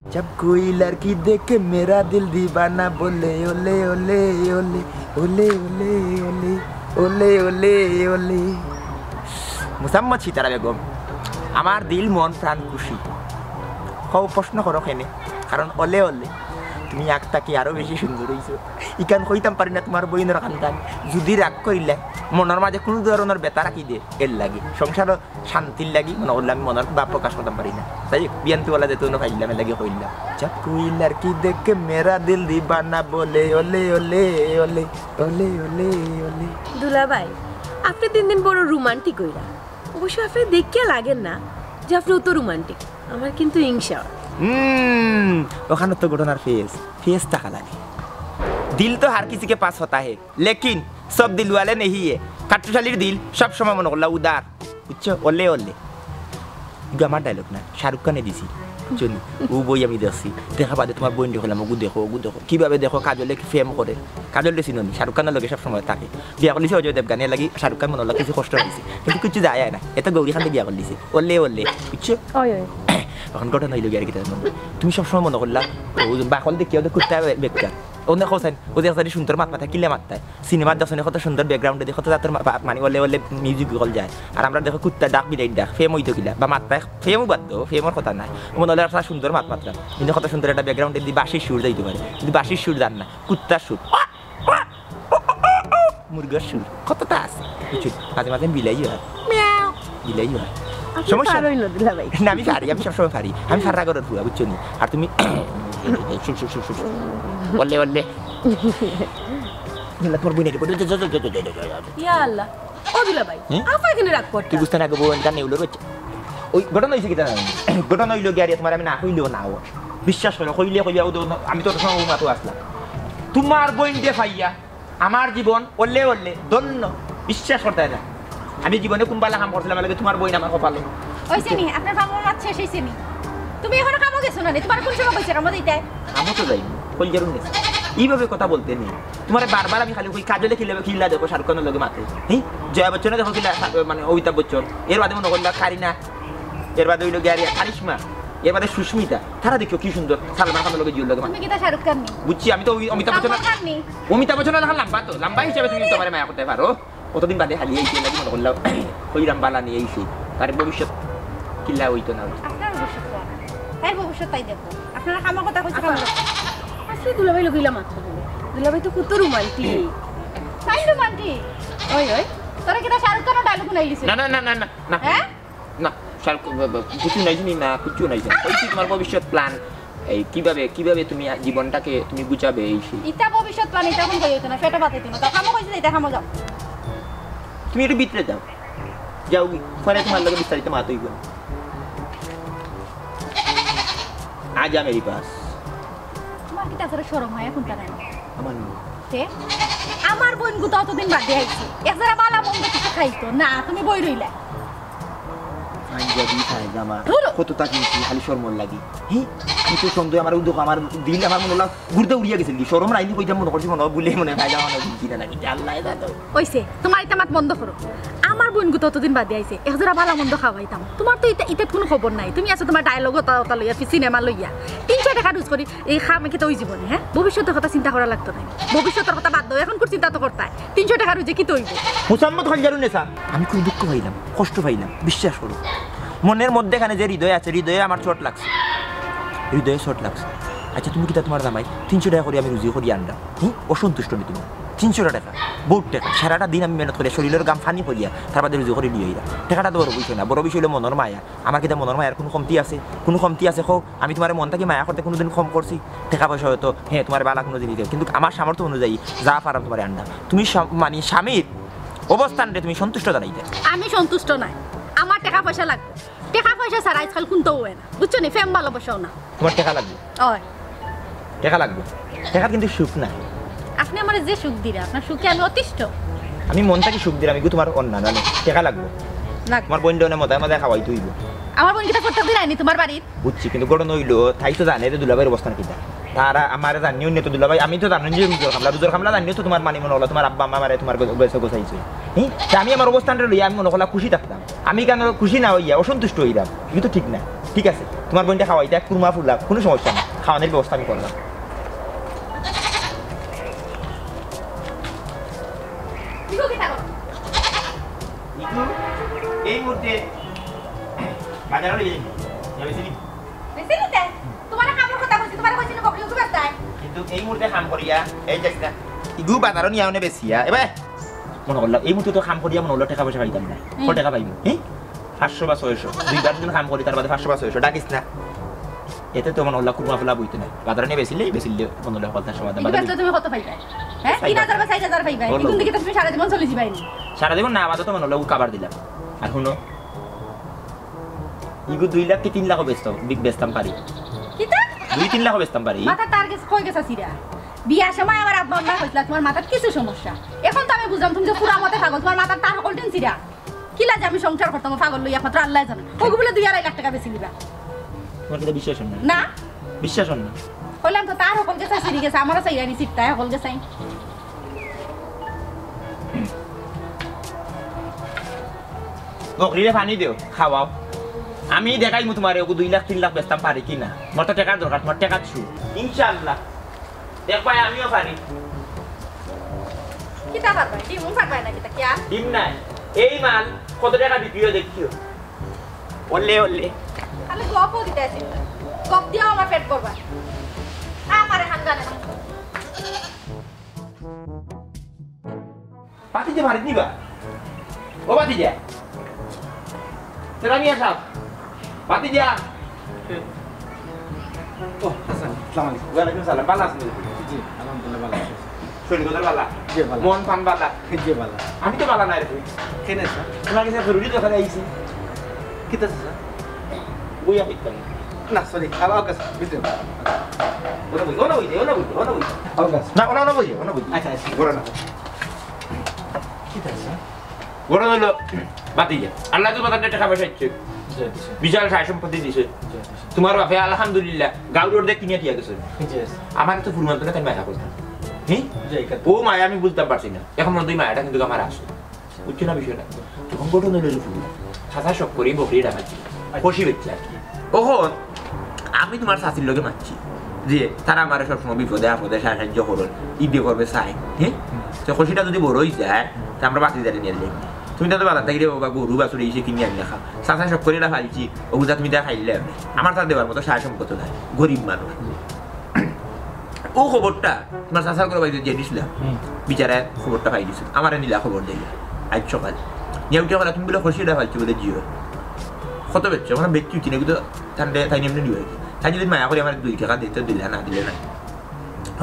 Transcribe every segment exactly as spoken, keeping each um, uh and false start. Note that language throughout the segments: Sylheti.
जब कोई लड़की देख के मेरा दिल दीवाना बोले, ओले ओले ओले, ओले ओले ओले, ओले ओले ओले। মুসাম্মদ সিতারা বেগম, আমার দিল মন প্রাণ খুশি। কও, প্রশ্ন করো কেনে? কারণ ওলে ওলে তুমি আগ থাকি আরো বেশি সুন্দর অইছো। ইখান কইতাম পারি না তুমার বইনর কান্দান। যুদি রাগ করিলে, মনর মাঝে কুনু ধরনর বেথা রাখি দে, এর লাগি। সংসারো শান্তির লাগি মনো করলে আমি মনর ভাব প্রকাশ করতাম পারি না। যাই হোক, বিয়ানতুওয়ালা যেহেতু অনো পাইলাম, এর লাগি কইলাম। जब कोई लड़की देख के मेरा दिल दीवाना बोले, ओले ओले ओले, ओले ओले ओले। দুলাভাই, আপনি দিন দিন বড় রোমান্টিক অইরা। অবশ্য আপনি দেখিয়া লাগের না যে আপনি অত রোমান্টিক। আমার কিন্তু হিংসা অয়। হুম, অখানো তো ঘটনার ফেস, ফেস থাকা লাগে। দিল তো হার কিসি কে পাস হতা হে, লেকিন সব দিলওয়ালে নেহি হে। কাট্টুশালীর দিল সব সময় মনো করলা উদার, বুঝছো? ওলে ওলে। ইগু আমার ডায়লগ না, শাহরুখ খানে দিছে, বুঝছো নি? অউ বই আমি দেখছি। দেখা বাদে তুমার বইনরে কইলাম, "ওগু দেখো, ওগু দেখো।" কিভাবে দেখো, কাজলে কি প্রেম করে? কাজলরে চিনো নি? শাহরুখ খানর লগে সব সময় থাকে। বিয়া করলিছে অজয় দেবগান, এর লাগি শাহরুখ খান মনর লাগি কিছু কষ্ট পাইছে, কিন্তু কিচ্ছু যায় না। এ তো গৌরী খানরে বিয়া করলিছে, ওলে ওলে, বুঝছো? অয়, অয়। অখন ঘটনা অইলো গিয়া আর কিতা জানো? তুমি সবসময় মনো করলা, অউ যে বাকল দেখিয়া অউ যে কুত্তা বে-, বেক্কা। অউ না কও চাইন, অউ যে এক জাতি সুন্দর মাত মাতে, কিলা মাততায়? সিনেমাত দেখছো নি কত সুন্দর ব্যাকগ্রাউন্ডে দেখো তো তার মা-, বা-, মানে ওলে ওলে মিউজিক অকল যায়। আর আমরা দেখো কুত্তা ডাক, বিলাইর ডাক, প্রেম অইতো কিলা? বা মাততায়, প্রেমও বাদ দেও, প্রেমর কথা নাই। মনো অইলো একটা সুন্দর মাত মাতরা। কিন্তু কত সুন্দর একটা ব্যাকগ্রাউন্ডে যদি বাঁশির সুর যাইতো পারে। কিন্তু বাঁশির সুর যার না, কুত্তার সুর। মুরগার সুর, কততা আছে, বুঝছো? মাঝে মাঝে বিলাইও অয়। মিয়াও। বিলাইও অয়। আপনি সমস্যা পারইন নাই। না, দুলাভাই। না, আমি পারি, আমি সবসময় পারি। আমি পাররা ঘরর ফুয়া, বুঝছো নি? আর তুমি ওলে ওলে। না, তোমার বইন এটা করে, যা, যা, যা। ইয়া আল্লাহ। ও দুলাভাই, হুম? আপা কেনে রাগ করতা? তুই বুঝতে না গো, বইন, কানে উলোর বাচ্চা। অউ ঘটনা অইছে কিতা জানো? ঘটনা অইলো গিয়া আর তুমার আমি না কইলেও না অয়। বিশ্বাস করো, কইলে কইয়া, অউ তো আমি তো অত সময় মাতো আছলাম। তুমার বইনরে পাইয়া আমার জীবন ওলে ওলে ধন্য, বিশ্বাস করতায় না। আমি জীবনে কুন বালা কাম করছিলাম, এর লাগি তুমার বইন আমার কপালো। অইছে নি? আপনার কামর মাত শেষ অইছে নি? তুমি অখনো কামো গেছো না নি? তুমারে কুন সময় কইছে কামো যাইতায়? কামো তো যাইমু, কইল জারুম গেছি। ইভাবে কথা বলতে নি। তুমারে বারবার আমি খালি কই, কাজলে কিলা, কিলা দেখো শাহরুখ খানর লগে মাতে। হি? জয়া বচ্চনে দেখো কিলা, মানে অমিতাভ বচ্চন। এর বাদে মনো করলা কারিনা। এর বাদে অইলো গিয়া আরিয়া, কারিশমা। এর বাদে সুস্মিতা। তারা দেখিও কি সুন্দর, সালমান খানর লগে জিওর লগে মাতে। তুমি কিতা শাহরুখ খান নি? বুঝছি, আমি তো অমি-, অমিতাভ বচ্চন। সালমান খান নি? অমিতাভ বচ্চন লাখান লাম্বা তো, লাম্বা হিসাবে তুমি তো আমারে মায়া করতায় পারো। অতদিন বাদে হালি আইছি, এর লাগি মনো করলাম, কইরাম বালা নি আইছি। তার ভবিষ্যৎ কিলা অইতো না অইতো। আপনার ভবিষ্যৎ তো আমার। তাইর ভবিষ্যৎ তাই দেখো। আপনারা কামর কথা কইছে, কামর কথা। আসলে দুলাভাই লগে ইলা মাত করো না। দুলাভাই তো কত রোমান্টিক। তাই রোমান্টিক? ওই, ওই। তোরা কিতা শাহরুখ খানর ডায়লগ হুনাই গেছে? না, না, না, না, না, না। হ্যাঁ? না, শাহরুখ, ব-, ব-, কিছু নাই জানি না, কিছু নাই জানি। ওই কি তোমার ভবিষ্যৎ প্ল্যান? এই কিভাবে, কিভাবে তুমি আ-, জীবনটাকে তুমি গুছাবে এই সেই? ইতা ভবিষ্যৎ প্ল্যান, ইতা অখন কই অইতো না, পেটো ভাত অইতো না। তো কামো কইছে যে ইতা কামো যাও। তুমি একটু ভিতরে যাও। যাও গি, পরে তোমার লগে বিস্তারিত মাত অইবো। আজা মেরি পাস। তোমার কিতা আছে শরম হয় এখন তারা? আমার নেই। তে? আমার বইনগু তো অতদিন বাদে আইছে। এক জেরা বালা মন্দ কিছু খাইতো না, তুমি বই রইলা। পাঞ্জাবি, পায়জামা, ধুরো। কততা কিনছি, খালি শরমর লাগি। হি? কিছু সন্দেহ আমার উদ্যোগ, আমার দিল, আমার মনে হলো ঘুরতে উড়িয়া গেছিল কি? শরম রাইনি কইতাম মনে করছি, মনে হয় ভুলে মনে হয় পায়জামা মনে হয় কিনা নাকি? আল্লাহ জানে। অইছে, তোমার ইতা মাত বন্ধ করো। আমার বইনগু তো অতদিন বাদে আইছে, এক জেরা বালা মন্দ খাওয়াইতাম। তোমার তো ইতা, ইতা কুনু খবর নাই। তুমি আছো তোমার ডায়লগ ওতা, ওতা লইয়া, ফি-, সিনেমা লইয়া। তিনশো টেকা রোজ করি, এই খামে কিতা অইযিবো নি, হ্যাঁ? ভবিষ্যতর কথা চিন্তা করা লাগতো না। ভবিষ্যতর কথা বাদ দেও, এখন কুর চিন্তা তো করতায়। তিনশো টেকা রোজে কিতা অইবো? মুসাম্মদ খলজারুন নেসা, আমি খুব দুঃখ পাইলাম, কষ্ট পাইলাম, বিশ্বাস করো। মনের মধ্যে এখানে যে হৃদয় আছে, হৃদয়ে আমার চোট লাগছে, হৃদয়ে চোট লাগছে। আচ্ছা, তুমি কিতা তোমার জামাই তিনশো টেকা করি আমি রুজি করি আনরাম, হুম? অসন্তুষ্ট নি তুমি? তিনশো টেকা, বহুত টেকা, সারাটা দিন আমি মেহনত করিয়া, শরীলর ঘাম ফানি করিয়া, তার বাদে রুজি করি লিয়ে আইরাম। টেকাটা তো বড় বিষয় না, বড় বিষয় অইলো মনর মায়া। আমার কিতা মনর মায়ার কুনু কমতি আছে? কুনু কমতি আছে কও? আমি তোমারে মন থাকি মায়া করতে কুনুদিন কম করছি? টেকা পয়সা অয়তো, হ্যাঁ, তোমারে বালা কুনু জিনিস দেও, কিন্তু আমার সামর্থ্য অনুযায়ী যা পারাম তোমারে আনরাম। তুমি স্বা-, মানে স্বামীর অবস্থানরে তুমি সন্তুষ্ট জানাইতে। আমি সন্তুষ্ট নায়, আমার টেকা পয়সা লাগবো। টেকা পয়সা ছাড়া আজকাল কুন্তাউ অয় না, বুঝছো নি? প্রেম ভালোবাসাও না। তোমার টেকা লাগবো? অয়। টেকা লাগবো। টেকা কিন্তু সুখ না। আপনি আমারে যে সুখ দিরা, আপনার সুখে আমি অতিষ্ঠ। আমি মন থাকি সুখ দিরাম, ইগু তোমার অন্যায় না, টেকা লাগবো। না। তোমার বইনরে অনে মজায় মজায় খাওয়াইতে অইবো। আমার বইন কিতা প্রত্যেক দিন আয়নি তোমার বাড়িত? বুঝছি, কিন্তু ঘটনা অইলো, তাই তো জানে যে দুলাভাইর অবস্থান কিতা। তারা আমারে জানিও নি তো দুলাভাই, আমি তো জানি যে রুজর কামলা, রুজর কামলা জানিও তো তোমার মানে মনে হলো তোমার আব্বা আম্মা আমারে তোমার গো-, গেছে গোছাইছে। হুম? তা আমি আমার অবস্থানটা লইয়া আমি মনে করলাম খুশি থাকতাম। আমি কেন খুশি না অইয়া অসন্তুষ্ট অইলাম? ইগু তো ঠিক না। ঠিক আছে, তুমার বইনরে খাওয়াইতা কুরমা ফুলা, কুনু সমস্যা নাই, খাওয়ানির ব্যবস্থা আমি করলাম। ইগু এই মুহূর্তে বাজারো লইয়া যাইমু। বেশি নিতে? তুমারে কামর কথা কইছি, তুমারে কইছি না বকরি উঠু বেচতায়। কিন্তু এই মুহূর্তে কাম করিয়া, এই যাইস না। ইগু বাজারো নিয়া অনে বেচিয়া। এবার মনো করলাম, এই মুহূর্তে তো কাম করিয়া মনো করলো টেকা পয়সা পাইতাম না। হুম। কত টেকা পাইমু? হ্যাঁ? পাঁচশো বা ছয়শো। দুইবার যদি কাম করি, তার বাদে পাঁচশো বা ছয়শো। ডাকিস না। এতে তো মনো করলাম কুরমা ফুলা বইতে নাই। বাজারো নিয়া বেচিলে, বেচিলে মনো করলাম হকলতা সমাধান। ইগু বাদে বেচলে তুমি কত পাইবায়? হ্যাঁ? চাইর হাজার। তিন হাজার বা চাইর হাজার পাইবায়। বলো। ইগুন দেখি তো তুমি সারা জীবন চলি যাইবায় নি। সারা জীবন না, বাদে তো মনো করলাম কাবার দিলাম। আর হুনো, ইগু দুই লাখ কি তিন লাখও বেচতাম, বি-, বেচতাম পারি। কিতা? দুই তিন লাখও বেচতাম পারি। মাথা তার গেছে কই গেছে ছিড়া? বিয়ার সময় আমার আব্বা আম্মা কইছিলা, "তুমার মাথাত কিছু সমস্যা।" এখন তো আমি বুঝলাম, তুমি যে পুরা মতে পাগল, তুমার মাথার তার হকলটিন ছিড়া। কিলা যে আমি সংসার করতাম, পাগল লইয়া একমাত্র আল্লায় জানে। ওগু বলে দুই আড়াই লাখ টেকা বেচি নিবা। তুমার কিতা বিশ্বাস অর না? না। বিশ্বাস অর না? কইলাম তো, তার হকল গেছে, ছিড়ি গেছে, আমারও চাইরানি ছিড়তা, হকল গেছে। বকরিরে পানি দেও, খাওয়াও। আমি দেখাইমু তুমারে, ওগু দুই লাখ তিন লাখ বেচতাম পারি কি না। মোর তো টেকার দরকার, তুমার টেকাত শু। ইনশাআল্লাহ। দেখবায় আমিও পারি। কিতা পারবায়? ডিমও পারবায় না কিতা, কিয়া? ডিম নায়। এই মাল কত টেকা বিক্রি অয় দেখিও। ওলে, ওলে। খালি গপও দিতে আছি। গপ দিয়াও আমার পেট ভরবা। আমারে হান জানে না। ভাতিজা বাড়িত নিবা? ও ভাতিজা। সেরা মিয়া সাব। ভাতিজা। ও, হাসান, আসসালামু আলাইকুম। ওয়ালাইকুম সালাম, ভালা আছইন নি? জি, আলহামদুলিল্লাহ, ভালা আছি। শরীর কত ভালা? জি, ভালা। মন প্রাণ ভালা? জি, ভালা। আমি তো ভালা নাই রে ভাই। কেনে, স্যার? তুমার গেছে জরুরি দরকারে আইছি। কিতা আছে, স্যার? বইয়া কইতাম। না, সরি, আর ওকে, স্যার, বুঝতে পারলাম। ওনা বই, ওনা বই, ওনা বই, ওনা বই। ওকে, স্যার। না, ওনা, ওনা বই, ওনা বই। আচ্ছা, আচ্ছা। বড় না। কিতা আছে, স্যার? বড় অইলো, বাদ দিয়া। আল্লায় তো বাজার টেকা পয়সা দিছে। জি, দিছে। বিশাল সয় সম্পত্তি দিছে। জি, দিছে। তুমার বাপে আলহামদুলিল্লাহ, গাউর অর্ধেক কিনিয়া দিয়া গেছে। জি, স্যার। আমার তো ফুরমান তো না, তাই মায়া করতাম। হ্যাঁ? জি, এখানে। ও মায়া আমি বুঝতাম পারছি না। এখন মনে হয় মায়াটা কিন্তু আমার আছে। বুঝছো না বিষয়টা? তখন ঘটনা অইলো যে ফুরমান। চাচা শখ করি বকরি রাখাচ্ছি। খুশি হচ্ছে আর কি। ওহো, আমি তুমার চাচির লগে মাতছি যে তারা আমারে সবসময় বিপদে আপদে সাহায্য করইন, ইদে করবে চাই, হ্যাঁ? তো খুশিটা যদি বড় অই যায়, তে আমরা বাকি জানি নিয়ে যাই। তুমি তো বাজার থাকি রে বাবা, গরু বাছুর এই সে কিনি আনি খা। চাচা শখ করি এটা ফালছি, ও বুঝা তুমি তা খাইলে আমি। আমার তা দেওয়ার মতো সায় সম্পদ নাই, গরিব মানুষ। ও খবরটা তুমার চাচার ঘরর বাড়িত যে দিছিলাম, হুম। বিচারে খবরটা পাই গেছে। আমারে নিলা খবর দিলা। আইজ সকাল। নিয়া উঠে কইলা, "তুমি বলে খুশি এটা ফালছো বলে জিও।" কত বেচছো? মানে বেচছি কিনা কিন্তু তাই নিয়ে এমনি নিবে। তাই যদি মায়া করি আমার দুই টেকা দিতে দিলা, না দিলে না।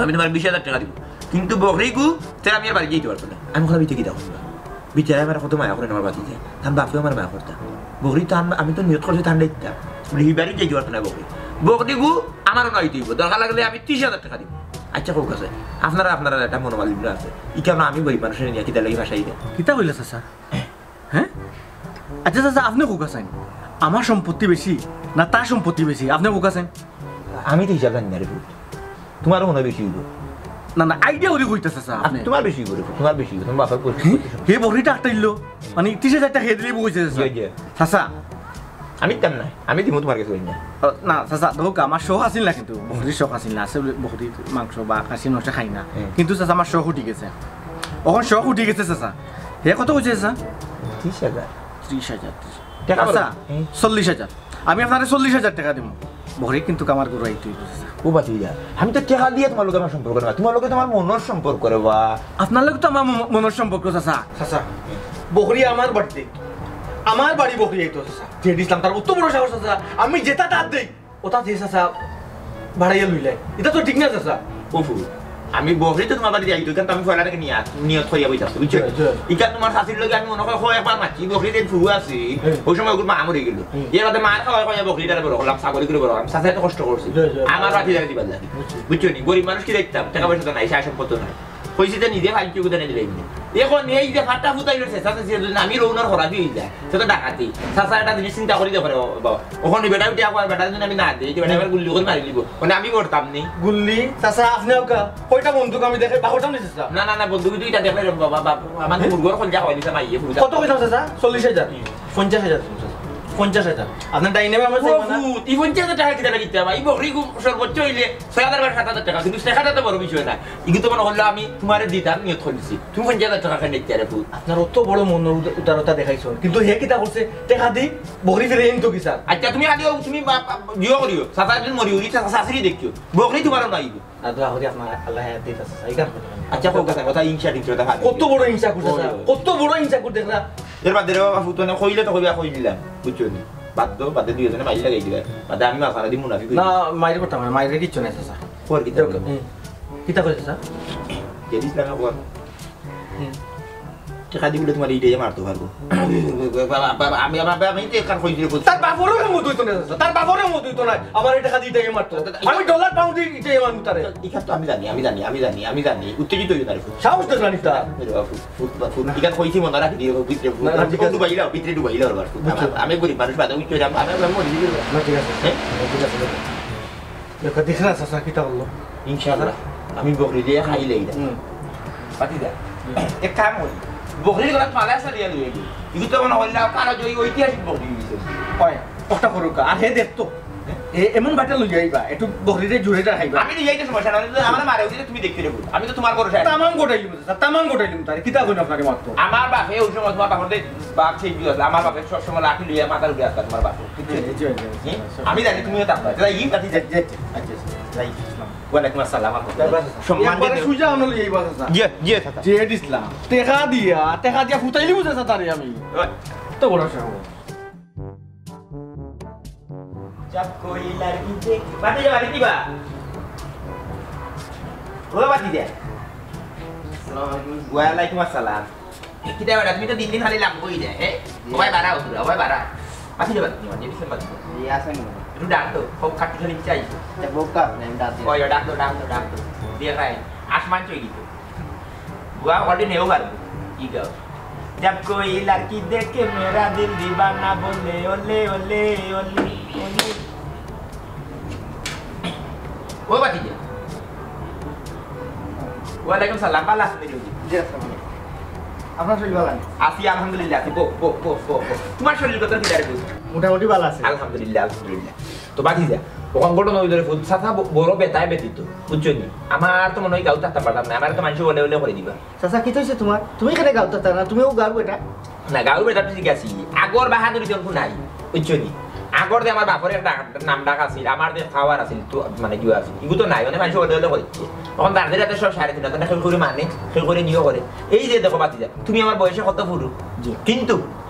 আমি তুমার বিশ হাজার টেকা দিব। কিন্তু বকরিগু, তে আমি আর বাড়ি যাইতে পারতো না। আমি কইলাম, "ইতে কিতা কইবা?" বিচারে আমার কত মায়া করেন আমার বাড়িতে। তার বাপেও আমার মায়া করতা। বকরি তো আম-, আমি তো নিয়ত করছি তার নিতা। বলে, "ই বাড়ি যাইতে পারতো না বকরি।" বকরিগু আমারও না অইতে অইবো। দরকার লাগলে আমি ত্রিশ হাজার টেকা দিব। আচ্ছা, কউক আছে। আপনারা, আপনারা এটা মনোমালিন্য আছে। ই কারণে আমি গরিব মানুষরে নিয়া কিতা লাগি ভাসাই দেন? কিতা কইলা চাচা? হ্যাঁ? আচ্ছা চাচা, আপনে কউক আছইন, আমার সম্পত্তি বেশি না তার সম্পত্তি বেশি? আপনে কউক আছইন। আমি তো হিসাব জানি না রে পুত। তুমারও মনে হয় বেশি অইবো। না, না, idea করি কইতা চাচা, আপনে। তুমার বেশি অইবো রে পুত, তুমার বেশি অইবো, তুমার বাপর পয়সা। হে, হে বকরিটা আটটা অইলো, মানে ত্রিশ হাজার টেকা খেয়ে দিলেই বকরি চাচা। জি, জি। চাচা। আমি দিতাম না, আমি দিমু তুমার গেছে অইন্য। ও, না, চাচা, দেখউক্কা, আমার শখ আছিল না কিন্তু, বকরির শখ আছিল না, আসলে বকরির মাংস বা খাসির মাংস খাই না। হুম। কিন্তু চাচা, আমার শখ উঠি গেছে। অখন শখ উঠি গেছে চাচা। হে কত কইছে চাচা? ত্রিশ হাজার। ত্রিশ হাজার, ত্রিশ। টেকা চাচা, বলো। হুম। চল্লিশ হাজার। আমি আপনারে চল্লিশ হাজার টেকা দিমু। বকরি কিন্তু আমার গরু আইতে অইবো, চাচা। ও বাদ দিয়া, আমি তো টেকা দিয়া তুমার লগে আমার সম্পর্ক না, তুমার লগে তো আমার মনর সম্পর্ক রে বা। আপনার লগে তো আমার ম-, মনর সম্পর্ক, চাচা। চাচা, বকরি আমার বাড়িত, আমার বাড়ি বকরি আইতো, চাচা। যে দিছিলাম তার অত বড় সাহস, চাচা। আমি যেটা তার দেই, ওটা যে চাচা বাড়াইয়া লইলে, ইটা তো ঠিক না, চাচা। ও ফুল, আমি বকরি তো তুমার বাড়িত আইতো, ইখান তো আমি পয়লা থাকি নিয়া, নিয়ত করিয়া বইছি, বুঝছো? জি, জি। ইখান তুমার চাচির লগে আমি মনে হয় কয় একবার মাতছি, বকরি যে ফুয়া আছে, হুম। ওই সময় ওগুর মা মরি গেল। হুম। এর বাদে মার খাওয়ায় খাওয়ায় বকরিটারে বড় করলাম, ছাগল করি বড় করলাম, চাচায় তো কষ্ট করছে। জি, জি। আমার বাড়িত যাবে দিবার লাগি। বুঝছি। বুঝছো নি? গরিব মানুষ কি দেখতাম, টেকা পয়সা তো নাই, সয় সম্পদ নাই। কইছি যে নিজে ফাইল কি কোথায় নিয়ে দিলাম। এখন এই যে ফাটা ফুটাই লড়ছে, চাচা যে যদি আমি রৌনর খরাবি হয়ে যায়, সে তো ডাকাতি। চাচা একটা জিনিস চিন্তা করি দেখো রে বাবা। ওখানে বেটা উঠে আবার বেটা যদি আমি না দিই, যে বেটা এবার গুল্লি করে মারি দিব। মানে আমি করতাম নি। গুল্লি, চাচা, আপনে ওকা, কয়টা বন্দুক আমি দেখে, বারোটা নিছে, চাচা। না, না, না, বন্দুক দুইটা দেখলে রে বাবা, বাবা, আমার মুরগর খোল যা হয়, দিছে মাইয়ে, ফুল যা। কত কইতাম, চাচা? চল্লিশ হাজার? হুম। পঞ্চাশ হাজার, চাচা। পঞ্চাশ হাজার। আপনার ডাইনে বামে ও চাইবো না? পুত, ই পঞ্চাশ হাজার টেকা কিতা লাগি দিতাম? ই বকরি গু-, সর্বোচ্চ অইলে ছয় হাজার বা সাত হাজার টেকা, কিন্তু টেকাটা তো বড় বিষয় না। ইগু তো মনে করলো আমি তুমারে দিতাম নিয়ত করিলিছি, তুমি পঞ্চাশ হাজার টেকা কেনে দিতায় রে পুত? আপনার অত বড় মনর উদ-, উদারতা দেখাইছো, কিন্তু হে কিতা করছে? টেকা দি বকরি ফিরে আনতো কিতা? আচ্ছা, তুমি আদিও, তুমি বা-, বা-, ইয়ো করিও, চাচা একদিন মরি উঠি, চাচা শাশুড়ি দেখিও, বকরি তুমারও নাই। আর দোয়া করি আপনার আল্লাহ হায়াত দিতা চাচা, এই কাম করতে পারেন। আচ্ছা, কও কথা, কথা, হিংসা টিংসা কথা বাদ দিও। কত বড় হিংসা করছে ওই, চাচা, ওই। কত বড় হিংসা করছে দেখরা। এর বাদ দেবা বাফু, তো কইলে তো কইবা, কই দিলাম, বুঝছো নি? বাদ দেও, বাদে দুইজনে মাইর লাগাই দিবা। বাদে আমি মাঝখানে দি মুনাফি করি। না, মাইর করতাম না, মাইরে কিচ্ছু নাই চাচা। কর কিতা দেখো, করবো? হুম। কিতা কইছে চাচা? জেড ইসলামে কর। হুম। টেকা দি বলে তুমার ইটাই মারতো পারবো। বাবা, বাবা, আমি, আমি, আমি, আমি তো একবার কইছি রে, তার বাপরও মত হইতো না, চাচা। তার বাপরও মত হইতো না। আমার এই টেকা দি ইটাই মারতো। আমি ডলার পাউন্ড দি ইটাই মারমু তারে। ইখান তো আমি জানি, আমি জানি, আমি জানি, আমি জানি। উত্তেজিত হইও না রে। সাহস দেখ না নিতা। ফুট, ফুট, ফুট, ইখান কইছি মনে রাখি দিও, ভিতরে ফুট। না, না, ঠিক আছে। ডুবাইলাও, ভিতরে ডুবাইলাও আবার ফুট। না, না। আমি গরিব মানুষ, বাধা উঠতে আমি, আমি, আমি মরে যাবো। না, ঠিক আছে। হ্যাঁ? ঠিক আছে। দেখো, দেখি না, চাচা, কিতা করলো? ইনশাআল্লাহ, আমি বকরি দিয়া খাইলাই না। হুম। বাতিজা, হুম। এক কাম করি, বকরির গলাত মালা আছে দিয়া লইয়া দিই। ইগু তো মনে করলাম, কারো যে ঐতিহাসিক বকরি দিছে। হয়, ওটা করুক, আর হে দেখতো। এ-, এমন বাটা লইয়া আইবা, একটু বকরিরে জুড়ে খাইবা। আমি লইয়া আইতে সমস্যা না, আমার মারে উঠে তুমি দেখতে রেখো। আমি তো তুমার ঘরে তামাম গোটাইলিমু, চাচা, তামাম গোটাইলিমু তারে। কিতা কইন আপনারে মারতো? আমার বাপে ওই সময় তুমার বাপর দে-, বাপ সেই যুগ আছে। আমার বাপে সবসময় লাঠি লইয়া মাথার উপরে আসতা তুমার বাপে। জি, জি, জি, জি। হুম? আমি জানি তুমিও তাকবা। যাই, ই বাতি যাই। জি, জি, জি, জি। যাই। আসসালাম। ওয়ালাইকুম আসসালাম। সম্মান একবারে দিয়া। সুজা অনো লইয়া আইবা, চাচা। জি, জি, চাচা। জেড ইসলাম। টেকা দিয়া, টেকা দিয়া ফুটাইলিমু, চাচা, তারে আমি। ওই। তো বড় সাহস। जब कोई लड़की देख, বাতিজা, বাড়ি দিবা? ও বাতিজা। আসসালামু আলাইকুম। ওয়ালাইকুম আসসালাম। কিতা বেটা, তুমি তো দিন দিন খালি লাম্বা অই যায়, হ্যাঁ? জি। ওবায় বাড়াও তোরা, ওবায় বাড়াও। বাতিজা, বাতিজা, বাতিজা, বাতিজা। জি, আছেন। একটু ডাক দাও, খুব খাট্টু খালি চাই। তা বউকা আপনি, আমি ডাক দিই। ওই, ডাক দাও, ডাক দাও, ডাক দাও। দিয়ে খাই, আসমান চই দিত। বুয়া already নেও পারবো। কি গাও? जब कोई लड़की देखे मेरा दिल दीवाना बोले ओले ओले ओले ओले। ও বাতিজা। ওয়ালাইকুম সালাম, ভালা আছইন নি? জি, আসসালামু আলাইকুম। আপনার শরীর ভালা নি? আছি, আলহামদুলিল্লাহ, আছি। বও, বও, বও, বও, বও। তুমার শরীর কত ঠিক আছে? মোটামুটি ভালা আছে। আলহামদুলিল্লাহ, আলহামদুলিল্লাহ। তো বাতিজা, অখন ঘটনা অইলো রে ফুত, চাচা ব-, বড় বেতায় ব্যথিত, বুঝছো নি? আমার তো মনে অয় গাঁও থাকতাম পারতাম না, আমার তো মানষে ওলে ওলে করি দিবা। চাচা, কিতা অইছে তুমার? তুমি কেনে গাঁও থাকতায় না? তুমিও গাঁওর বেটা। না, গাঁওর বেটা তো ঠিক আছে, আগর বাহাদুরি তো অখন নাই, বুঝছো নি? আগর যে আমার বাপর একটা নাম ডাক আছিল, আমার যে power আছিল, তো মানে কি আছিল, ইগু তো নাই, মানে মানষে ওলে ওলে করি দিছে। অখন তার রাতে সব সাড়ে তিন হাজার কেউ করে মানে, কেউ করে নিয়েও করে। এই যে দেখো বাতিজা, তুমি আমার বয়সে কত ফুরু, জি। কিন্তু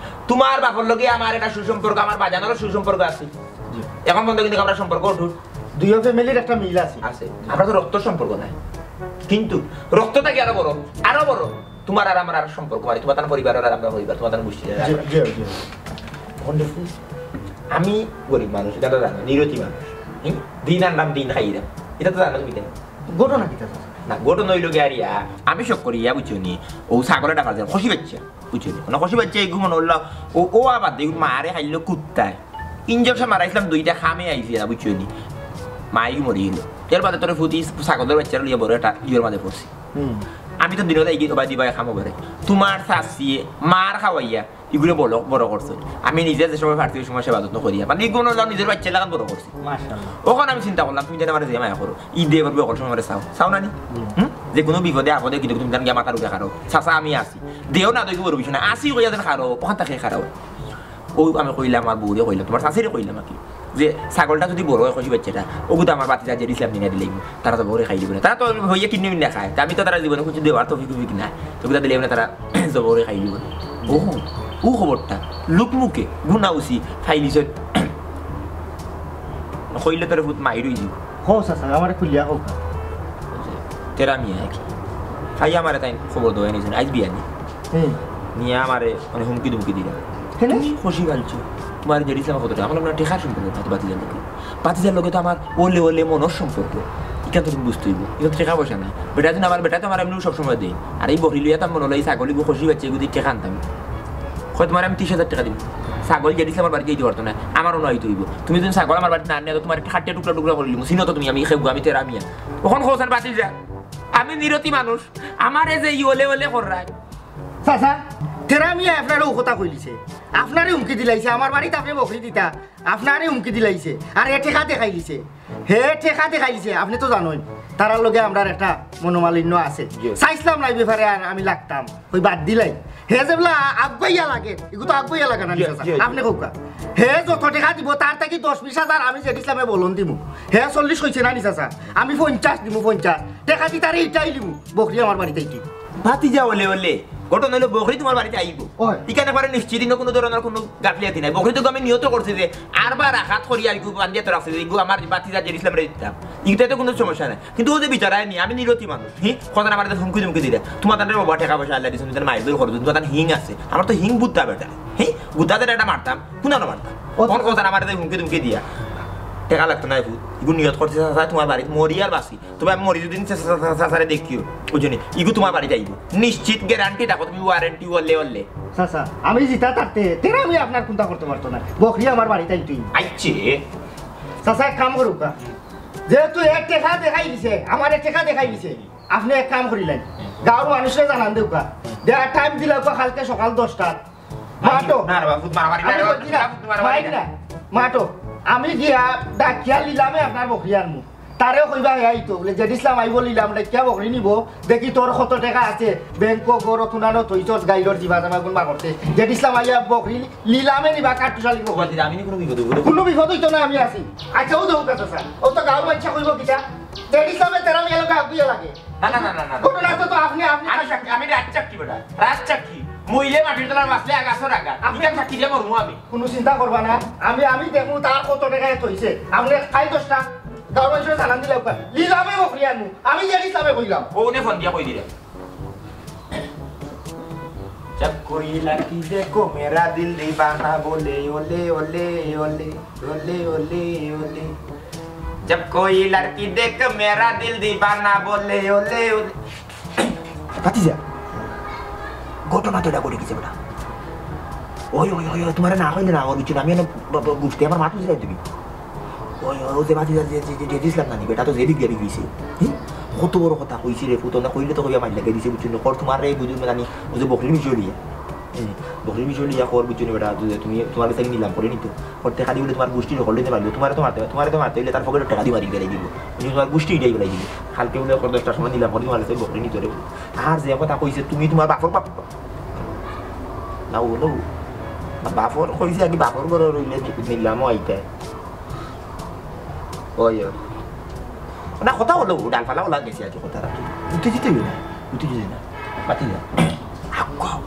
তুমার বাপর লগে আমার একটা সুসম্পর্ক, আমার বাজানরও সুসম্পর্ক আছে। জি। অখন পর্যন্ত কিন্তু আমরা সম্পর্ক অটুট। দুইও family-র একটা মিল আছে। আছে। আমরা তো রক্তর সম্পর্ক নাই। কিন্তু রক্ত থাকি আরো বড়, আরো বড়। তুমার আর আমার আর সম্পর্ক, মানে তুমার তান পরিবার আর আমরা পরিবার, তুমার তান গোষ্ঠী আর জি, আমরা। জি, জি। অখন দেখো, আমি গরিব মানুষ, ইটা তো জানো, নিরতি মানুষ। হুম? দিন আনলাম, দিন খাইলাম। ইটা তো জানো তুমি, তাই না? ঘটনা কিতা? না, ঘটনা অইলো গিয়া আর ইয়া, আমি শখ করি ইয়া, বুঝছো নি? ও ছাগলে ডাকাল দেন, খসি বাচ্চা। বুঝছো নি? মানে খসি বাচ্চা এগু মনে অইলো, ও, ও আবার দেখুন, মারে খাইলো কুত্তায়। Injection মারাইছিলাম দুইটা, কামে আইছে না, বুঝছো নি? মা এগু মরি গেল। এর বাদে তোরে ফুতি ছাগলের বাচ্চারে লইয়া বড় একটা ইয়ের মাঝে পড়ছি। হুম। আমি তো দিনে দেখি, "ও ভাই, দিবা খামো বেড়ে।" তুমার শাশিয়ে মার খাওয়াইয়া ইগুরে বড়, বড় করছে। আমি নিজে যে সময় পারছি, ওই সময় সেবা যত্ন করিয়া। মানে, ইগুলো নিজের বাচ্চা লাগান বড় করছি। মাশাআল্লাহ। অখন আমি চিন্তা করলাম, তুমি যেন আমার যে মায়া করো, ইদে এবার বড় সময় আমারে চাও। চাও না নি? হুম। হুম? যে কোনো বিপদে আপদে কিন্তু তুমি যেন গিয়া মাথার উপরে খাড়ো। চাচা, আমি আছি। দেও না, দেখি বড় বিষয় না। আছি কইয়া যেন খাড়ো, অখান থাকি খাড়ো। ও আমি কইলাম, আমার বউরে কইলাম, তুমার শাশুড়ি কইলাম আর কি, যে ছাগলটা যদি বড় অয়, খসি বাচ্চাটা, ওগু তো আমার বাতিজা যে ইসলাম দিনা দিলেই, তারা তো বউরে খাই দিবো না। তারা তো হইয়া কিডনি মিডনি খায়, তা আমি তো তারা জীবনে কিছু দেওয়ার তৌফিক উফিক নাই, তো ওগুলা দিলে না তারা জবরে খাই দিবো না। ও, ও খবরটা, লুকমুকে, গুনা উসি, ফাইলিছইন। কইলে তোরে ফুত মাইর অই যিবো। হো চাচা, আমারে খুলিয়া কউক্কা। তেরা মিয়া কি? খাই আমারে তাইন খবর দেওয়াই নিছইন, আইজ বিয়ানি। হুম। নিয়া আমারে মানে হুমকি ধুমকি দিলা। কেনে? তুমি খসি ফালছো। তুমার জেডি ইসলামে কতটা? আমার আপনার টেকার সম্পর্ক, ভাতি-, ভাতিজার লগে। ভাতিজার লগে তো আমার ওলে ওলে মনর সম্পর্ক। ইখান তো তুমি বুঝতে অইবো। ইখান তো টেকা পয়সা না। বেটা যদি আমার, বেটা তো আমার এমনিও সবসময় দেয়। আর এই বকরি লইয়া তো আমার মনে অইলো এই ছাগল ইগু খসি বাচ্চা ইগু দি টেকা আনতাম। কয় তুমারে আমি তিরিশ হাজার টেকা দিমু। ছাগল জেডি ইসলামর বাড়িত যাইতে পারতো না। আমারও নয় অইতো অইবো। তুমি যদি ছাগল আমার বাড়িত না আনিয়া তো তুমারে কাটিয়া টুকরা টুকরা করি দিমু। চিনো তো তুমি, আমি খেগু, আমি তেরা মিয়া। অখন কও ছাইন ভাতিজা। আমি নিরতি মানুষ। আমারে যে ই ওলে ওলে কররায়। চাচা, তেরা মিয়া আপনারে অউ কথা কইলিছে, আপনারে হুমকি দিলাইছে, আমার বাড়িত আপনে বকরি দিতা, আপনারে হুমকি দিলাইছে, আর হে টেকা দেখাইলিছে, হে টেকা দেখাইলিছে। আপনে তো জানইন, তারার লগে আমরার একটা মনোমালিন্য আছে। জি। চাইছলাম না ই ব্যাপারে আর আমি লাগতাম, অউ বাদ দিলাই। হে যেবলা আগুয়াইয়া লাগে, ইগু তো আগুয়াইয়া লাগে না নি চাচা? জি, জি। আপনে কউক্কা, হে যত টেকা দিবো তার থাকি দশ বিশ হাজার আমি জেড ইসলামে বলন দিমু। হে চল্লিশ কইছে না নি চাচা? আমি পঞ্চাশ দিমু, পঞ্চাশ। টেকা দি তারে ইটাই দিমু, বকরি আমার বাড়িত আইতে। ভাতিজা, অলে অলে। ঘটনা অইলো বকরি তুমার বাড়িত আইবো। অয়। ইখান একবারে নিশ্চিত, ইনো কুনু ধরনর কুনু গাফিলতি নাই। বকরি তো আমি নিয়ত করছি যে আরবার আঘাত করিয়া ইগু বান্ধিয়া তো রাখছি যে ইগু আমার ভাতিজা জেড ইসলামরে দিতাম। ইগুতে তো কুনু সমস্যা নাই। কিন্তু অউ যে বিচারায় নি, আমি নিরতি মানুষ। হি, খজানা মারে হুমকি দুমকি দিরা। তুমার তানরে বাবা টেকা পয়সা আল্লায় দিছইন, তুমার মাইর দূর খরচ, তুমার তান হিং আছে। আমার তো হিং বুদ্ধা বেটা। হি, বুদ্ধা বেটা মারতাম, কুনানো মারতাম। অত অন খজানা মারে হুমকি দুমকি দিয়া। টেকা লাগতো নায় ফুত। ইগু নিয়ত করছি চাচা, তুমার বাড়িত মরি আর বাঁচি। তবে আমি মরি যদি চা-, চা-, চা-, চাচারে দেখিও। বুঝছো নি? ইগু তুমার বাড়িত আইবো। নিশ্চিত গ্যারান্টি রাখো তুমি, ওয়ারেন্টি, অলে অলে। চাচা, আমি জিতা থাকতে, তেরা মিয়া আপনার কুন্তা করতো পারতো না। বকরি আমার বাড়িত আইতই। আইছে। চাচা, এক কাম করুক্কা। যেহেতু হে টেকা দেখাই দিছে, আমারে টেকা দেখাই দিছে। আপনে এক কাম করিলাইন, গাঁওর মানুষরে জানান দেউক্কা, দেয়া টাইম দিলাউক্কা কালকে সকাল দশটাত। মাতো। না রে বাবা, ফুত মারামারি না আমি রে বাবা, কইছি না, ফুত মারামারি মাইর না। না। মাতো। আমি গিয়া ডাকিয়া লিলামে আপনার বকরি আনমু। তারেও কইবা হে আইতো, বুলে, "জেড ইসলাম আইবো লিলাম, ডাকিয়া বকরি নিবো, দেখি তোর কত টেকা আছে, ব্যাংকো, ঘরো, কুনানো থইছস, গাইলর জিবা জামা গুন বাগরতে।" জেড ইসলাম আইয়া বকরি লিলামে নিবা, কাট্টুশালি বকরি। বাবা, আমি নি কুনু বিপদে পড়ি। কুনু বিপদ অইতো না, আমি আছি। আচ্ছা, অউ দেখো কথা স্যার, অউ তো গাঁওর মানষে কইবো কিতা? জেড ইসলামে তেরা মিয়া লগে আগুয়া লাগে। না, না, না, না, না, না। ঘটনা তো, তো আপনে, আপনে আমি সাক্ষী, আমি রাজ সাক্ষী বেটা, রাজ সাক্ষী। মইলে মাটির তলার মাছলে আগাছর আগা। আপনে ইখান সাক্ষী দিয়া মরমু আমি। কুনু চিন্তা করবা না, আমি, আমি দেখমু তার কত টেকা এত অইছে। আপনে খাই দশটা, গাঁওর মানষরে জানান দিলাউক্কা। লিলামে বকরি আনমু, আমি জেড ইসলামে কইলাম। অউ নে ফোন দিয়া কই দিরা। जब कोई लड़की देखो मेरा दिल दीवाना बोले, ओले, ओले, ओले। बोले, ओले, ओले। जब कोई लड़की देख मेरा दिल दीवाना बोले, ओले, ओले। ভাতিজা, ঘটনা তো এটা ঘটি গেছে বেটা। ওই, ওই, ওই, ওই, তুমারে না কইলে না, অর বুঝছো না, আমি এনে ব-, ব-, বুঝতে আমার মাথা বুঝাই দিবি। ওই, ওই, ওই যে ভাতিজা, যে, যে, যে, যে দিছিলাম না নি, বেটা তো যেদিক দিয়া বিগড়িছে। হি? কত বড় কথা কইছি রে, ফুত, না কইলে তো কইয়া মাইর লাগাই দিছে, বুঝছো না? কর তুমারে বুঝুন না জানি, ওই যে বকরির বিষয় লিয়া। হুম, বকরির বিষয় লিয়া কর, বুঝছো না বেটা, তুমি, তুমার গেছে নিলাম করি নিতো। কর টেকা দি বুলে তুমার গুষ্টি হকল দিতে পারলো, তুমারে তো মারতে, তুমারে তো মারতে অইলে তার পকেটো টেকা দি মারি ফেলাই দিবো। তুমি তুমার গুষ্টি ইটাই ফেলাই দিবো। কালকে বুলে কর দশটার সময় নিলাম করি তুমার গেছে বকরি নিতো রে। আর যে কথা কইছে, তুমি তুমার বাপর বাপ। না, ও, না, ও। না, বাপর কইছে, আগে বাপর ঘরে রইলে নি-, নিলামও আইতায়। ওই, ওই। না, কথা অইলো, ডালপালা অলা গেছে আর কি, কথা রাখি। উত্তেজিত অইও না, উত্তেজিত অইও না। পাতি না। আগুয়াও,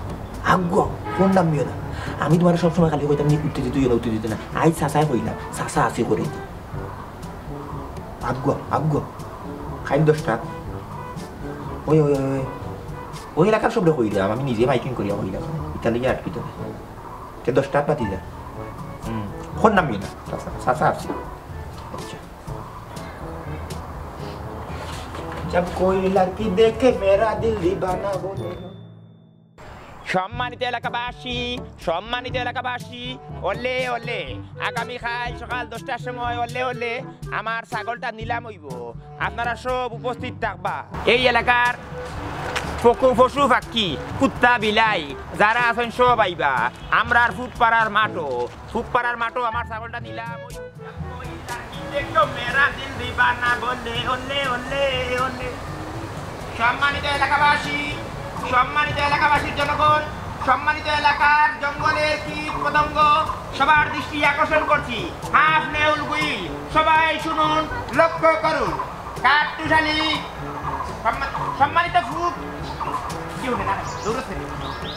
আগুয়াও, ফোন নামিও না। আমি তুমারে সবসময় খালি কইতাম, নি উত্তেজিত অইও না, উত্তেজিত না। আইজ চাচায় কইলাম, চাচা আছে করে। আগুয়াও, আগুয়াও। খাইল দশটা। ওই, ওই, ওই, ওই। ওই এলাকার সবরে কইলাম, আমি নিজে মাইকিং করিয়া কইলাম। ইতার লাগি আটকিত না। তে দশটা পাতি যা। হুম। ফোন নামিও না। চাচা, চাচা আছে। আচ্ছা। जब कोई लड़की देखे मेरा दिल दीवाना बोले। সম্মানিত এলাকাবাসী, সম্মানিত এলাকাবাসী, ওলে ওলে, আগামীকাল সকাল দশটার সময় ওলে ওলে আমার ছাগলটা নিলাম অইবো। আপনারা সব উপস্থিত থাকবা। এই এলাকার পকু-, পশু পাখি, কুত্তা, বিলাই যারা আছইন সব আইবা। আমরার ফুকপাড়ার মাঠো, ফুকপাড়ার মাঠো আমার ছাগলটা নিলাম অইবো। देखो मेरा दिल दीवाना बोले, ओले, ओले, ओले। সম্মানিত এলাকাবাসী, সম্মানিত এলাকাবাসীর জনগণ, সম্মানিত এলাকার জঙ্গলের কীট পতঙ্গ, সবার দৃষ্টি আকর্ষণ করছি। হাফ নেউল গুইল, সবাই শুনুন, লক্ষ্য করুন। কাট্টুশালী, সম্মা-, সম্মানিত ফুক, কি হবে না? দৌড়াচ্ছে।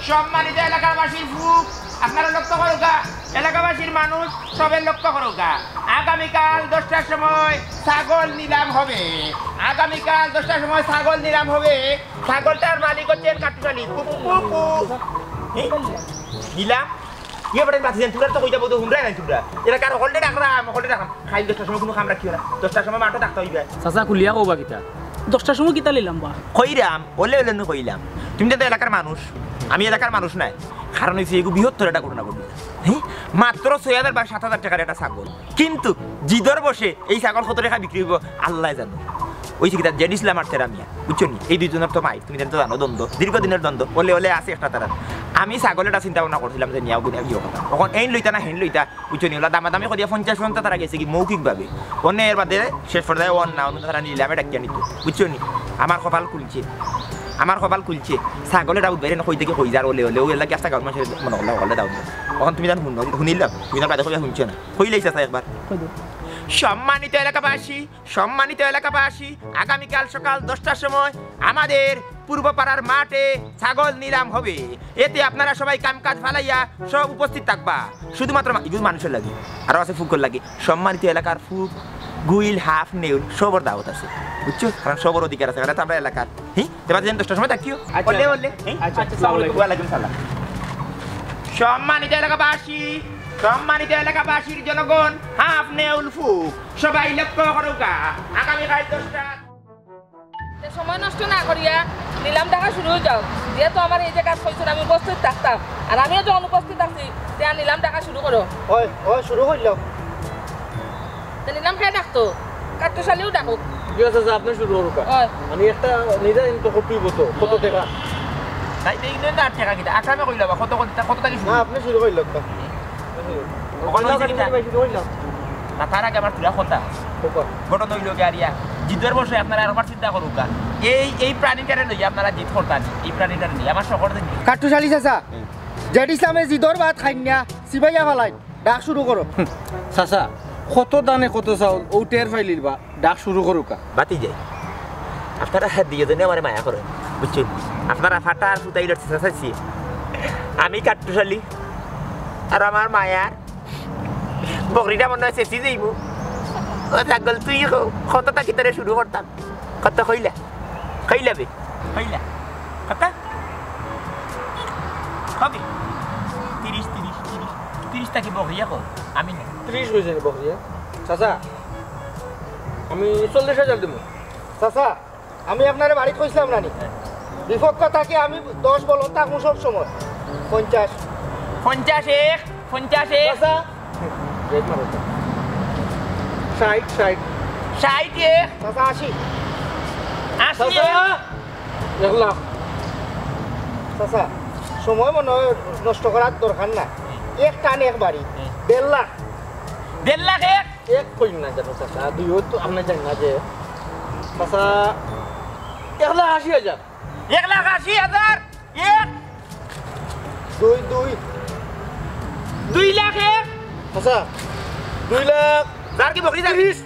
সম্মানিত এলাকাবাসীর ফুক, আপনারা লক্ষ্য করুকা, এলাকাবাসীর মানুষ সবে লক্ষ্য করুকা। আগামীকাল দশটার সময় ছাগল নিলাম হবে। আগামীকাল দশটার সময় ছাগল নিলাম হবে। ছাগলটার মালিক হচ্ছেন কাট্টুশালী। পু, পু, পু, পু। এই, নিলাম। ইয়ে বেটা, বাঁচি যান, তোমরা তো কইতা বলতো, হুনরাই নাই তোমরা। এরা কার হকলটা ডাকরাম, হকলটা ডাকরাম। খাইল দশটার সময় কুনু কাম রাখিও না। দশটার সময় মাঠো থাকতে অইবে। চাচা, খুলিয়া কওবা কিতা? দশটার সময় কিতা লইলাম বা? কইরাম, ওলে ওলে নু কইলাম। তুমি তো এলাকার মানুষ, আমি এলাকার মানুষ নায়। কারণ অইছে, এগু বৃহত্তর একটা ঘটনা ঘটছে। হ্যাঁ? মাত্র ছয় হাজার বা সাত হাজার টেকার একটা ছাগল। কিন্তু জিদর বশে এই ছাগল কত টেকা বিক্রি অইবো, আল্লায় জানো। অইছে কিতা, জেড ইসলাম আর তেরা মিয়া, বুঝছো নি? এই দুইজনর তো মাইর, তুমি তো জানো, দ্বন্দ্ব, দীর্ঘদিনের দ্বন্দ্ব, ওলে ওলে আছে একটা তারা। আমি ছাগল এটা চিন্তা ভাবনা করছিলাম যে নিয়াও গুনে ইয়ে কথা। অখন এইন লইতা না হেন লইতা, বুঝছো নি? ওলা দামাদামি করিয়া পঞ্চাশ পর্যন্ত তারা গেছে কি মৌখিকভাবে। অনে এর বাদে শেষ পর্যায়ে অন না, অন তারা নিলামে ডাকিয়া নিত, বুঝছো নি? আমার কপাল খুলছে, আমার কপাল খুলছে। ছাগল এটা উঠবে না, কই থেকে কই যার, ওলে ওলে, ওই এলাকা আস্তা গাঁর মানুষের মনে করলে হকলে দাও। অখন তুমি জানো হুনো, হুনিলাম, তুমি তার বাদে কইয়া হুনছো না। কইলাই চাচা একবার। সম্মানিত এলাকাবাসী, সম্মানিত এলাকাবাসী, আগামীকাল সকাল দশটার সময় আমাদের পূর্বপাড়ার মাঠে ছাগল নিলাম হবে। এতে আপনারা সবাই কামকাজ ফালাইয়া সব উপস্থিত থাকবা। শুধুমাত্র মা-, এগুলো মানুষের লাগি, আরো আছে ফুকর লাগি। সম্মানিত এলাকার ফুক, গুইল, হাফ, নেউল, সবর দাওয়াত আছে, বুঝছো? কারণ সবর অধিকার আছে, কারণ তো আমরা এলাকার। হি? এবার যেন দশটার সময় থাকিও। আচ্ছা। বললে, বললে। হি? আচ্ছা, আচ্ছা, আসসালামু আলাইকুম। ওয়ালাইকুম সালাম। সম্মানিত এলাকাবাসী, সম্মানিত এলাকাবাসীর জনগণ, হাফ, নেউল, ফুক, সবাই লক্ষ্য করুকা। আগামীকাল দশটা। তে সময় নষ্ট না করিয়া নিলাম ডাকা শুরু হয়ে যাও। যেহেতু আমার এই জায়গা কইছেন, আমি উপস্থিত থাকতাম, আর আমিও যখন উপস্থিত আছি, তে আর নিলাম ডাকা শুরু করো। ওই, ওই, শুরু করলাম। তে নিলাম কে ডাকতো? কাট্টুশালিও ডাকুক। ঠিক আছে, আচ্ছা, আপনি শুরু করুক। ওই। মানে একটা নিজে ইনতো কপি বতো, কত টাকা? তাই তো ইনো না টাকা কিতা? আসামে কইলা বা কত, কত, কত টাকা শুরু? না, আপনি শুরু করলেন তো। ওখানে হইছে কিতা? না, তার আগে আমার পুরা কথা আছে। ঘটনা হইল কি, আরিয়া, জিদর বসে আপনারা আরবার চিন্তা করুক গা। এই, এই প্রাণীটারে লইয়া আপনারা জিদ করতা নি, এই প্রাণীটারে লইয়া আমার শহর দিন। কাট্টুশালী চাচা, জেড ইসলামে জিদর ভাত খাইন না, সিবাইয়া ফালাইন, ডাক শুরু করো। চাচা, কত দানে কত চাউল, ও টের ফাইলির বা। ডাক শুরু করুকা। বাতি যাই। আপনারা দুইজনে আমারে মায়া করেন, বুঝছেন? আপনারা ফাটা আর ফুটাই লড়তে চাচ্ছি। আমি কাট্টুশালী, আর আমার মায়ার বকরিটা মনে হয় শেষই যাইব। ও ছাগল, তুই কো-, কতটা কি তোরে শুরু করতাম? কত কইলা? কইলা বে? কইলা? কত? কবে? তিরিশ, তিরিশ, তিরিশ। তিরিশ টাকি বকরিয়া কো? আমি না। তিরিশ হয়েছে নি বকরিয়া? চাচা, আমি চল্লিশ হাজার দেবো। চাচা, আমি আপনারে বাড়িত কইছিলাম না নি? বিপক্ষ থাকি আমি দশ বলদ থাকমু সব সময়। পঞ্চাশ। পঞ্চাশ এক, পঞ্চাশ এক। চাচা, রেট মারো তো। ষাট, ষাট। ষাট এক। চাচা, আশি। আশি চাচা, এক। এক লাখ। চাচা, সময় মনে হয় নষ্ট করার দরকার না। এক টান এক বাড়ি। দেড় লাখ। দেড় লাখ এক? এক কইন না যেন চাচা, দুইও তো আপনি জানেন না যে। চাচা, এক লাখ আশি হাজার। এক লাখ আশি হাজার? এক? দুই, দুই। দুই লাখ এক? চাচা, দুই লাখ। যার কি বকরি যার? তিরিশ।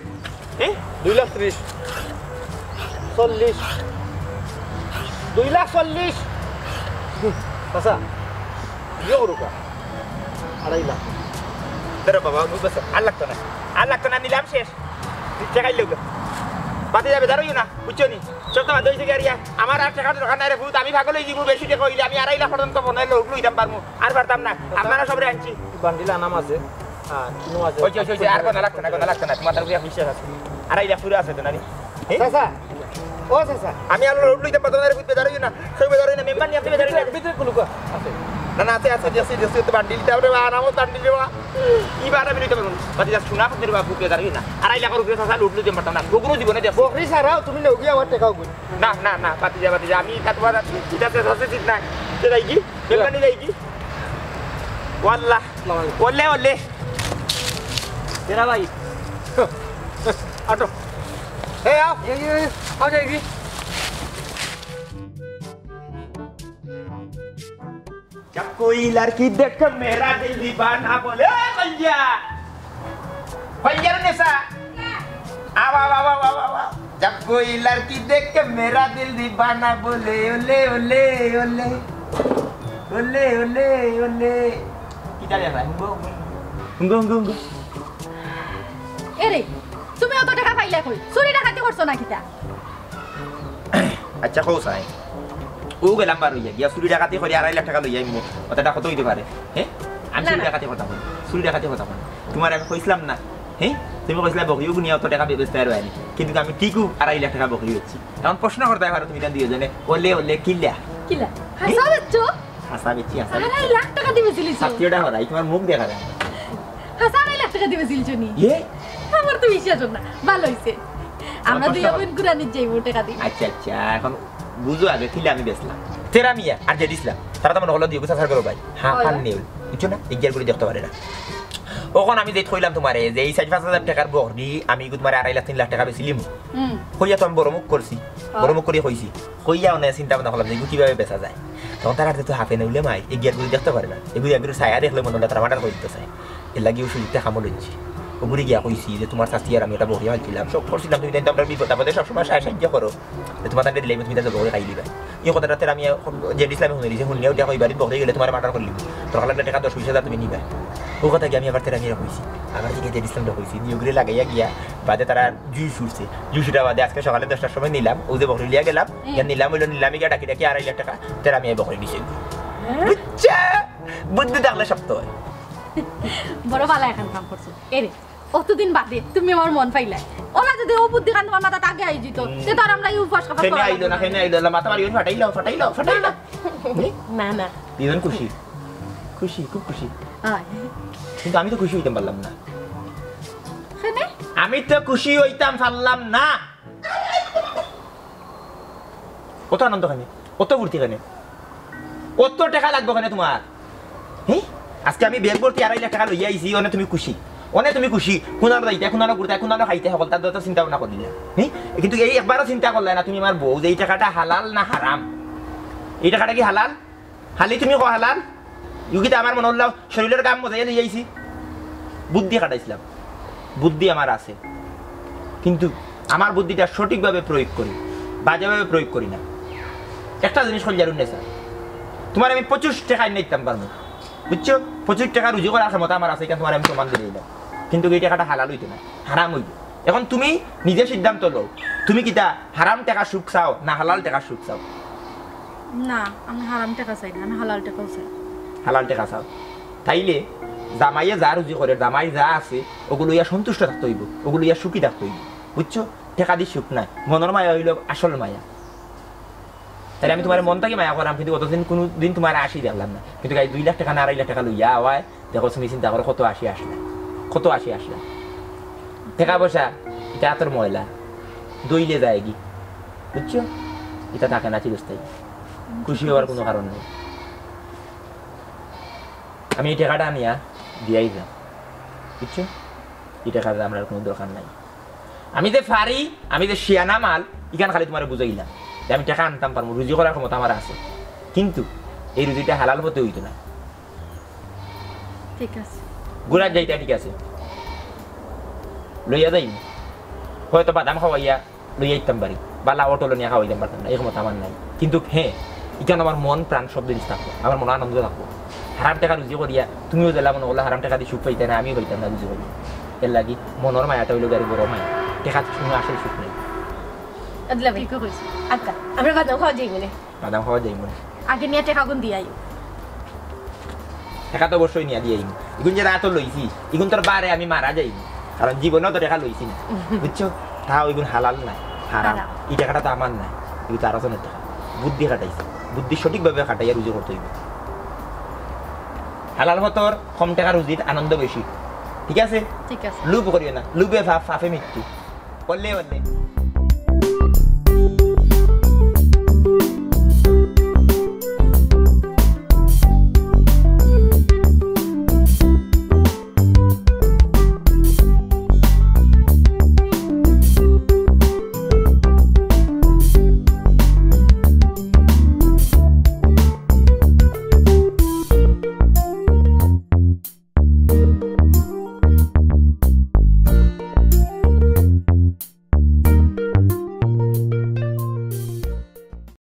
এ? দুই লাখ তিরিশ। চল্লিশ। দুই লাখ চল্লিশ। চাচা, ইয়ে করুকা। আড়াই লাখ। ধরো বাবা, অগুন বেচো। আর লাগতো না। আর লাগতো না, নিলাম শেষ। টেকা লইও। বাতি যাবে, দাঁড়াইও না, বুঝছো নি? সব তো বাদ হইছে গিয়া। আমার আর টেকার দরকার নাই রে পুত, আমি পাগল হয়ে যাবো, বেশি টেকা হইলে আমি আড়াই লাখ পর্যন্ত মনে হয় লোক লইতাম পারমু। আর পারতাম না, আপনারা সবরে আনছি। বান্ডিল আনাম আছে। হ্যাঁ, কিনো আছে। ওই যে, ওই যে, ওই যে, আর গনা লাগতো না, গনা লাগতো না, তোমার তার উপরে বিশ্বাস আছে। আড়াই লাখ পুরো আছে তো, নানি? এ? চাচা, ও চাচা। আমি আর লোড লইতাম পারতাম না রে, বেজার হইও না। কেউ বেজার হইও না, মেম্বার নিয়ে আপনি বেজার হইও না। ভিতরে কুলুকা আছে। না, না, আছে, আছে, আছে, আছে, আছে, তো বান্ডিল দিতে হবে রে বা, আনামত বান্ডিল রে বা। কি বার আমি লইতে পারবো না। বাতি যা শোনা করতে রে বা, খুব বেজার হইও না। আড়াই লাখের উপরে চাচা লোড লইতে পারতাম না। বগুনও জীবনে দেখো। বকরি ছাড়াও তুমি নেও গিয়া আমার টেকাও গুন। না, না, না, বাতি যা, বাতি যা। আমি তা তোমার, ঠিক আছে, আছে, ঠিক নাই। কে যাই কি? মেম্বার নিয়ে যাই কি? ওয়াল্লাহ। আসসালামু আলাইকুম। ওলে, ওলে। তেরা ভাই। আটো। এ, আও। এই, এই, এই, আও, যাই কি? जब कोई लड़की देख मेरा दिल दीवाना बोले, "ए, भैया।" भैया रे नेसा। आवा, आवा, आवा, आवा, आवा। जब कोई लड़की देख मेरा दिल दीवाना बोले, "ओले, ओले, ओले। ओले, ओले, ओले।" কিতা রে ভাই? হুঙ্গো, হুঙ্গো, হুঙ্গো, হুঙ্গো। এরে, তুমি অত টেকা পাইলা কই? চুরি ডাকাতি করছো না কিতা? আচ্ছা, কও চাই। ও গেলাম বার হইয়া গিয়া চুরি ডাকাতি করি আড়াই লাখ টেকা লইয়া আইমু। অতটা কত হইতে পারে? হ্যাঁ? আমি না, চুরি না। ডাকাতি করতাম না। চুরি ডাকাতি করতাম না। তোমার আমি কইছিলাম না? হ্যাঁ? তুমি কইছিলা বকরিও গুনিয়া অত টেকা ব্যবস্থা আর হয়নি। কিন্তু আমি ঠিকও আড়াই লাখ টেকা বকরি হচ্ছি। এখন প্রশ্ন করতে পারো তুমি তার দুইজনে। ওলে, ওলে, কিলা? কিলা? হাসা বেচছো? হাসা বেচি, হাসা বেচি। আড়াই লাখ টেকা দিবে সিলিছো? সত্যি ওটা হরাই, তোমার মুখ দেখা যায় না। হাসা আড়াই লাখ টেকা দিবে সিলিছো নি? এ? আমার তো বিশ্বাস হয় না। ভালো হইছে। আমরা দুই বোন ঘুরানিত যাইমু টেকা দি। আচ্ছা, আচ্ছা, এখন বুঝো আগে, কিলা আমি বেচলাম। তেরা মিয়া আর জেড ইসলাম, তারা তো মনে করলো দুইগু চাচার ঘরর ভাই। হ্যাঁ, হয়। পান নেই, বুঝছো না? এগিয়ার করে দেখতে পারে না। অখন আমি যেইত কইলাম তুমারে যে ই চাইর পাঁচ হাজার টেকার বকরি আমি ইগু তুমারে আড়াই লাখ তিন লাখ টেকা বেচিলিমু। হুম। কইয়া তো আমি বড় মুখ করছি, হ্যাঁ। বড় মুখ করি কইছি। কইয়া অনে চিন্তা ভাবনা করলাম যে ইগু কিভাবে বেচা যায়। তখন তারা তো হাফে নেউলে মাই, এগিয়ার করে দেখতে পারে না। এগু একটু ছায়া দেখলে মনে হলো তারা মার্ডার করে দিতে চায়। এর লাগি ও সুযোগটা কামো লইছি। ওগুরে গিয়া কইছি যে, "তুমার চাচি আর আমি একটা বকরি পালছিলাম, শখ করছিলাম তুমি তাইন তো আমরার বিপদ আপদে সবসময় সাহায্য সাহায্য করো। যে তুমার তাইন দিলে তুমি তাইন বকরি খাইলিবা।" ই কথাটা তেরা মিয়া জেড ইসলামে হুনে দিছে, হুনিয়া উঠিয়া কইবা, "বাড়িত বকরি গেলে তুমার মার্ডার করিলিমু। তোর খালার টেকা দশ বিশ হাজার তুমি নিবা।" ও কথা গিয়া আমি আবার তেরা মিয়ারে কইছি, আবার গিয়া জেড ইসলামরে কইছি, দিয়া ওগুরে লাগাইয়া গিয়া বাদে তারা জুই ছুটছে। জুই ছুটা বাদে আজকে সকালে দশটার সময় নিলাম, ও যে বকরি লইয়া গেলাম, হুম। গিয়া নিলাম, অইলো নিলামে গিয়া ডাকি ডাকি আড়াই লাখ টেকা তেরা মিয়া বকরি নিছে। হ্যাঁ? বুঝছো? বুদ্ধি থাকলে সব তো হয়। বড় ভালা একখান কাম করছো। এরে, অতদিন বাদে তুমি আমার মন পাইলায়। ওলা যদি ও বুদ্ধি খান তুমার মাথাত আগে আই যিত, হুম। তে তো আর আমরা এই উপাস কাপাস কেনে করা আইলো লাগতো না, না। কেনে আইলো না? মাথা মারি ফাটাইলাও, ফাটাইলাও, ফাটাইলাও। না, না। দুইজন খুশি। খুশি, খুব খুশি। হয়। কিন্তু আমি তো খুশি অইতাম পারলাম না। কেনে? আমি তো খুশি অইতাম পারলাম না। অত আনন্দ কেনে? অত ফুর্তি কেনে? অত টেকা লাগবো কেনে তুমার? হে? আজকে আমি ব্যাগ ভর্তি আড়াই লাখ টেকা লইয়া আইছি, অনে তুমি খুশি। অনে তুমি খুশি। কুনানো যাইতায়, কুনানো ঘুরতায়, কুনানো খাইতায়, হকলতা তো চিন্তা ভাবনা করলিলায়। হে? কিন্তু এই একবারও চিন্তা করলায় না তুমি আমার বউ যে ই টেকাটা হালাল না হারাম? ই টেকাটা কি হালাল? খালি তুমি কও হালাল? ইগু কিতা আমার মনো অইলো শরীলর ঘাম মজাইয়া লইয়া আইছি। বুদ্ধি খাটাইছলাম, বুদ্ধি আমার আছে, কিন্তু আমার বুদ্ধিটা সঠিকভাবে প্রয়োগ করি, বাজেভাবে প্রয়োগ করি না। একটা জিনিস কইলায় হুনো স্যার, তুমারে আমি পঁচিশ টেকা আইন্না দিতাম পারমু, বুঝছো? পঁচিশ টেকা রুজি করার ক্ষমতা আমার আছে, ইখান তুমারে আমি প্রমাণ দিলাইলাম। কিন্তু ই টেকাটা হালাল অইতো না, হারাম অইবো। এখন তুমি নিজে সিদ্ধান্ত লও, তুমি কিতা হারাম টেকার সুখ চাও না হালাল টেকার সুখ চাও? না, আমি হারাম টেকা চাই না, আমি হালাল টেকাউ চাই। হালাল টেকা চাও, তাইলে জামাইয়ে যা রুজি করের, জামাই যা আছে, ওগু লইয়া সন্তুষ্ট থাকতে অইবো, ওগু লইয়া সুখী থাকতে অইবো, বুঝছো? টেকা দি সুখ নাই, মনর মায়া অইলো আসল মায়া। তাইলে আমি তুমারে মন থাকি মায়া করাম, কিন্তু অতদিন কুনুদিন তুমারে আসি দেখলাম না। কিন্তু গাই দুই লাখ টেকা না আড়াই লাখ টেকা লইয়া আওয়ায়, দেখো তুমি চিন্তা করো কত আসি আসলা, কত আসি আসলা। টেকা পয়সা, ইটা আতর ময়লা, ধইলে যায়গি, বুঝছো? ইটা থাকে না চিরস্থায়ী, খুশি অওয়ার কুনু কারণ নাই। আমি ই টেকাটা আনিয়া দিয়াই যাম, বুঝছো? ই টেকার আমরার কুনু দরকার নাই। আমি যে পারি, আমি যে শিয়ানা মাল, ইখান খালি তুমারে বুঝাইলাম যে আমি টেকা আনতাম পারমু, রুজি করার ক্ষমতা আমার আছে, কিন্তু এই রুজিটা হালাল পথে অইতো না। ঠিক আছে। ঘুরাত যাইতা ঠিক আছে, লইয়া যাইমু, হয়তো বাদাম খাওয়াইয়া লইয়া আইতাম পারি, বালা অটো লইয়া খাওয়াইতাম পারতাম না, ই ক্ষমতা আমার নাই। কিন্তু হ্যাঁ, ইখান আমার মন প্রাণ সব জিনিস থাকবো, আমার মনো আনন্দ থাকবো। হারাম টেকা রুজি করিয়া তুমিও যেলা মনো করলা হারাম টেকা দি সুখ পাইতায় না, আমিও পাইতাম না রুজি করিয়া। এর লাগি মনর মায়াটা অইলো গিয়া আরো বড় মায়া, টেকাত কুনু আসল সুখ নাই। আদলা ভাই। ঠিক কইছো। আচ্ছা, আমরা বাদাম খাওয়া যাইমু নে। বাদাম খাওয়া যাইমু নে। আগে নিয়া টেকাগুন দিয়া আইও। টেকা তো অবশ্যই নিয়া দিয়া আইমু। ইগুন যে রাতো লইছি, ইগুন তোর বারে আমি মারা যাইমু। কারণ জীবনেও তো টেকা লইছি না। বুঝছো? তা ইগুন হালাল নায়, হারাম। হারাম। ই টেকাটা তো আমার নায়, ইগু তো আরকজনর টেকা। বুদ্ধি খাটাইছি। বুদ্ধি সঠিকভাবে খাটাইয়া রুজি করতে অইবো। হালাল পথর কম টেকা রুজির আনন্দ বেশি। ঠিক আছে? ঠিক আছে। লোভ করিও না। লোভে পাপ, পাপে মৃত্যু। বললে, বললে।